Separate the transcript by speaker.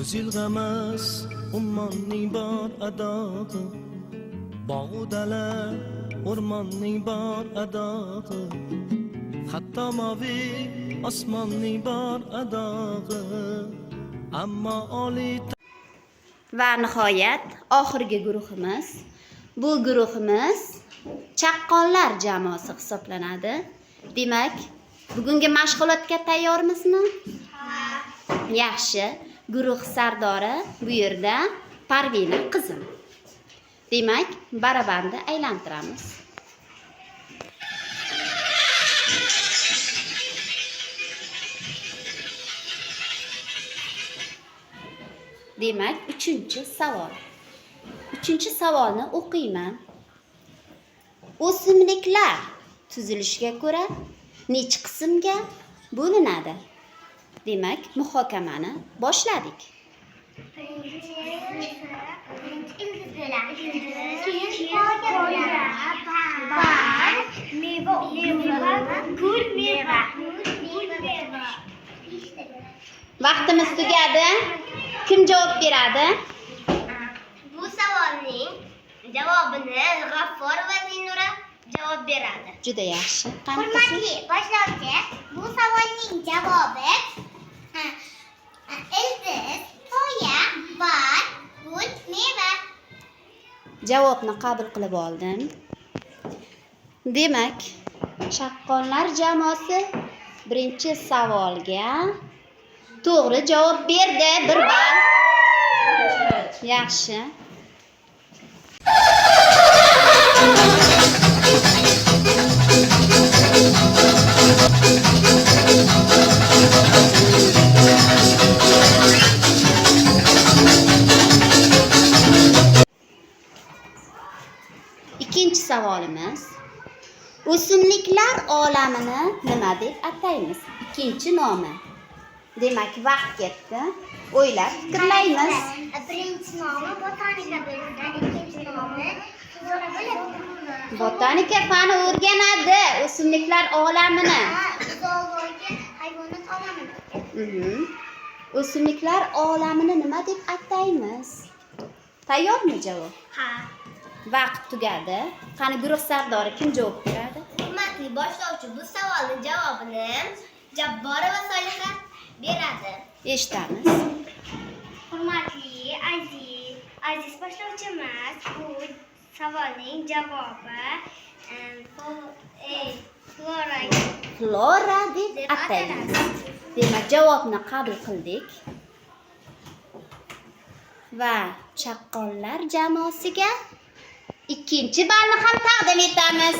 Speaker 1: Ko'z ilg'amas ummonning bor adog'i, bog'u dala o'rmonning bor adog'i, hatto moviy osmonning bor adog'i, ammo oliy
Speaker 2: Va nihoyat oxirgi guruhimiz. Bu guruhimiz chaqqonlar jamoasi hisoblanadi. Demak, bugungi mashg'ulotga tayyormizmi? Yaxshi. Guruh sardori bu yerda Parvina qizim. Demak, barabanni aylantiramiz. Demak, uchinchi savol. Uchinchi savolni o'qiyman. O'simliklar tuzilishiga ko'ra necha qismga bo'linadi? Demak, muhokamani boshladik.
Speaker 3: Birinchi ildiz bo'ladi. Keyin poya, barg, meva, gul, meva, gul, meva.
Speaker 2: Vaqtimiz tugadi. Kim javob beradi?
Speaker 3: Bu savolning javobini G'afforova Zinura javob beradi.
Speaker 2: Juda yaxshi. Qani qizim?
Speaker 3: Hurmatli boshlovchi, bu savolning javobi ildiz, poya, barg, gul, meva.
Speaker 2: Javobni qabul qilib oldim. Demak, chaqqonlar jamoasi birinchi savolga to'g'ri javob berdi. 1 ball. Yaxshi. Ikkinchi savolimiz. O'simliklar olamini nima deb ataymiz? Ikkinchi nomi. Demak, vaqt ketdi. O'ylab fikrlaymiz.
Speaker 3: Birinchi nomi botanika bo'lsa, ikkinchi nomi flora bo'ladi.
Speaker 2: Botanika fani o'rganadi o'simliklar olamini.
Speaker 3: Zoologiya hayvonot olamini.
Speaker 2: O'simliklar olamini nima deb ataymiz? Tayyormi javob?
Speaker 3: Ha.
Speaker 2: Vaqt tugadi. Qani guruh sardori kim javob beradi?
Speaker 3: Hurmatli boshlovchi, bu savolning javobini Jabborova Soliha beradi.
Speaker 2: Eshitamiz.
Speaker 3: Hurmatli aziz boshlovchimiz, bu savolning javobi flora
Speaker 2: Flora deb
Speaker 3: deb
Speaker 2: ataymiz.
Speaker 3: ataladi.
Speaker 2: Demak, javobni qabul qildik. Va chaqqonlar jamoasiga ikkinchi ballni ham taqdim etamiz.